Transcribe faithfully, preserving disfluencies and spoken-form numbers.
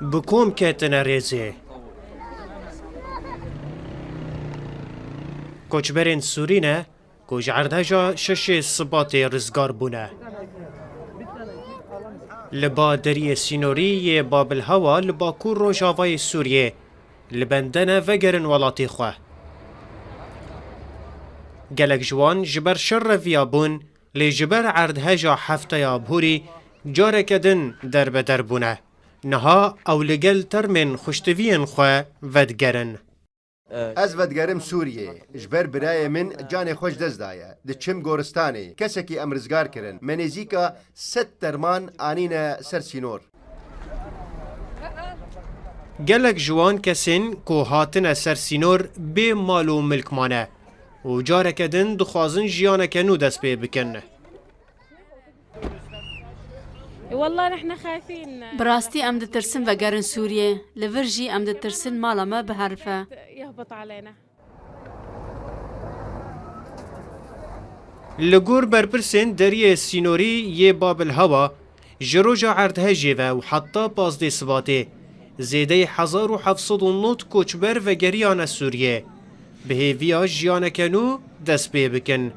Bi kom ketine rêzê. Koçberên Sûrî ne ku ji erdheja şeşê Sibatê rizgar bûne. Li ba deriyê sînorî yê Babilhewa li bakur rojavayê Sûriyê li bende ne vegerin welatê xwe. Gelek ji wan ji ber şer re viya bûn, lê ji ber erdheja hefteya abhûrî careke din derbeder bûne. Niha ew li gel termên xuştiviyên xwe vedigerin. Ez vedigerim Sûriyê. Ji ber birayê min canê xwe ji dest daye. Diçim goristanê. Kesekî em rizgar kirin. Me nêzîka sed derman anîne ser sînor. Gelek ji wan kesên ku hatine ser sînor bê mal û milk mane û careke din dixwazin jiyaneke nû dest pê bikin. والله نحن خايفين. Bi rastî em ditirsin vegerin Sûriyê. Li vir jî em ditirsin mala me biherife. يهبط علينا. Li gor berpirsên deriyê sînorî yê Babilhewa, ji roja erdhejê ve û heta pazdeh Sibatê, zêdeyî hezar û heft sed û nod koçber vegeriyane Sûriyê. Bi hêviya jiyaneke nû dest pê bikin.